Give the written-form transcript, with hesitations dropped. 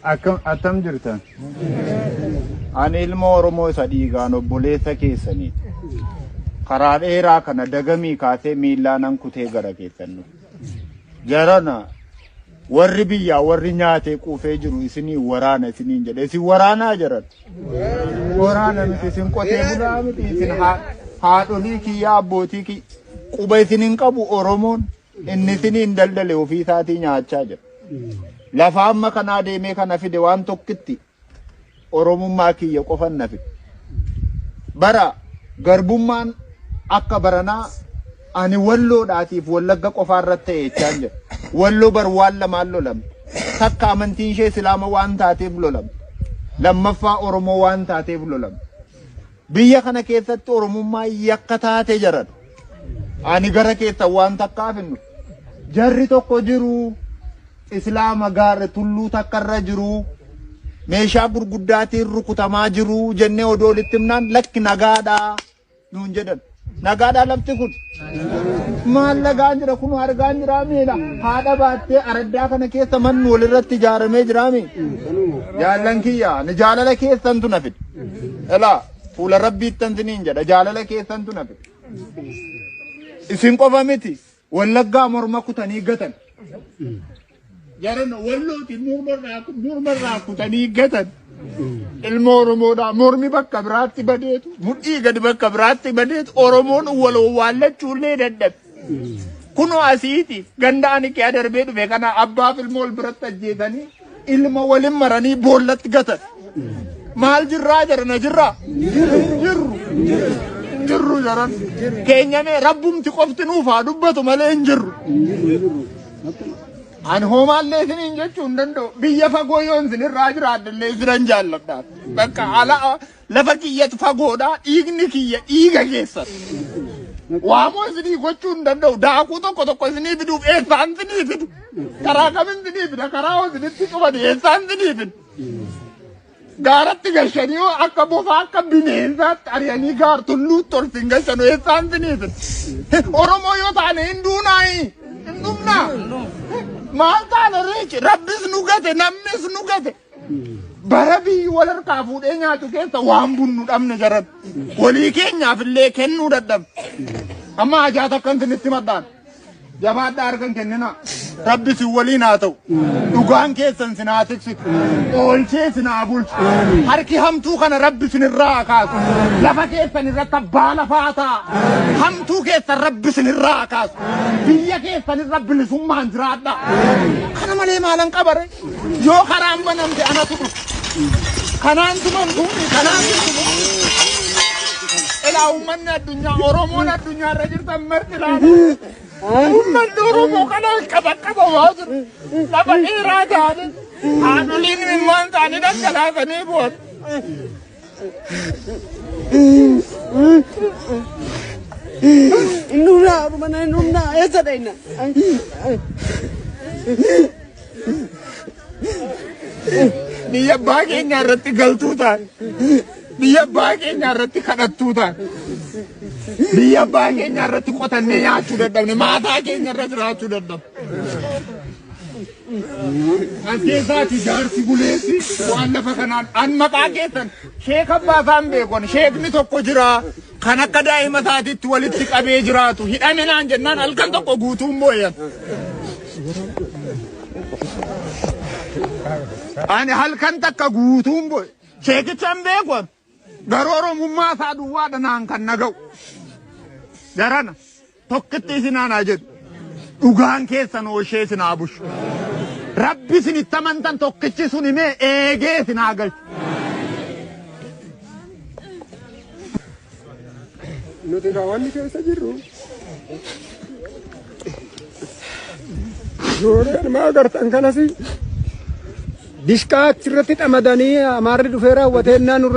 Akkam attam jirtan? Ani ilma Oromoo isa dhiigaan obboleessa keessaniiti. Karaa dheeraa kana dagamii kaasee miillaa nan kutee gara keessan dhufe. Jarana warri biyyaa warri nyaatee quufee jiru isinii waraana isiniin jedhe. Isin waraanaa jaran. Waraana miti isin qotee bulaa miti isin haadholii kiyyaa abbootii kiyya. Quba isin hin qabu Oromoon inni isiniin daldale ofii isaatii nyaachaa jira. Lafa amma kanaa deemee kana fide waan tokkitti Oromummaa kiyya qofan na fide. Bara garbummaan akka baranaa ani walloodhaatiif wallagga qofaa irratti ta'e jechaan jira. Walloo bar waan lamaan lolamte. Takka amantiin ishee Islaama waan taateef lolamte. Lammaffaa Oromoo waan taateef lolamte. Biyya kana keessatti Oromummaa yakka taate jaran. Ani gara keessan waan takkaaf hin dhufu. Jarri tokko jiru Islaama gaara tulluu takka irra jiru meeshaa gurguddaatiin rukutamaa jiru jennee odoo walitti himnaan lakki nagaadhaa nuun jedhan. Nagaadhaa lafti kun. Maal nagaan jira kun argaan jira miidha. Haadha baattee araddaa kana keessa manni walirratti ijaaramee jira mi. Jaallan kiyya ni jaalala keessantu na fide. Elaa fuula rabbiittan siniin jedha jaalala keessantu na fide. Isin qofa miti wallaggaa morma kutanii gatan. Jaran wallooti mormarraa kutanii gatan. Ilma Oromoodhaa mormi bakka biraatti badeetu mudhii gadi bakka biraatti badeetu Oromoon wal owwaallachuullee dadhabe. Kunoo asiiti ganda ani kee darbee dhufe kana abbaaf ilma wal biratti ajjeesanii ilma walin maranii boollatti gatan. Maal jirraa jarana jirraa? Hin jirru. Hin jirru jaran. Keenyamee rabbumti qofti nuuf haa dubbatu malee hin jirru. Ani hoomaallee isiniin jechuu hin danda'u. Biyya fagoo yoon isinirraa jiraadhellee isinan jaalladha. Bakka ala lafa kiyyatu fagoodha. Dhiigni kiyya dhiiga keessan. Waamoo isinii gochuu hin danda'u. Daakuu tokko tokko isinii fiduuf eessaan isinii fidu? Karaa kamin isinii fida? Karaa hoo isinitti cufani eessaan isinii fidu? Gaaratti gashanii hoo akka bofaa akka bineensaatti ari'anii gaar tulluutti ol sin gashanu eessaan isinii fidu? Oromoo yoo taane hin duunaayi. Hin dhumnaa. Maal taane reechi? Rabbis nu gate namnis nu gate. Bara biyyi wal harkaa fuudhee nyaatu keessa waan bunnu dhabne jaran. Walii keenyaaf illee kennuu dadhabne. Amma hajaa takkan isinitti madhaan. Jabaadhaa harka hin kenninaa. Rabbi isin waliin haa ta'u. Dhugaan keessan isin haa tiksitu. Oolchee isin haa bulchu. Harki hamtuu kana Rabbi isin irraa haa kaasu. Lafa keessan irratti abbaa lafaa ta'a. Hamtuu keessan Rabbi isin irraa haa kaasu. Biyya keessan irra bilisummaan jiraadha. Kana malee maalan qabare? Yoo karaan banamte anatu dhufa. Kanaan tumamtuuni kanaan tumamtuuni. Ilaa uummanni addunyaa Oromoon addunyaa irra jirtan marti ilaala. Uummanni Oromoo kanaan qabaqqabamaa jiru. Lafa dheeraa ta'anii haadholiin ilmaan isaanii dhangalaasanii bu'an. Hin dhumnaa, mana hin dhumnaa, eessa dhayna? Biyya abbaa keenyaa irratti galtuu taane. Biyya abbaa keenyaa irratti kadhattuu taane. Biyya abbaa keenyaa irratti qotannee nyaachuu dadhabne. Maataa keenya irra jiraachuu dadhabne. As keessaati jaarsi buleessi waan lafa kanaan an maqaa keessan sheeka abbaa isaan beekon sheekni tokko jira kan akka daa'ima isaatiitti walitti qabee jiraatu hidhame naan jennaan halkan tokko guutuun booyan. Ani halkan takka guutuun boo'e. Sheekicha hin beeku ani. Garuu Oromummaa isaa duwwaadha naan kan na ga'u. Jarana tokkitti isin aanaa jedhu. Dhugaan keessan ooshee isin haa bushu. Rabbi isin itti amantan tokkichi sun himee eegee isin haa galchu. Nuti kaa wanni keessa jirru ijoolleen maa agartan kanas dishqaa achirratti xamadanii amaarri dhufee raawwatee nurra.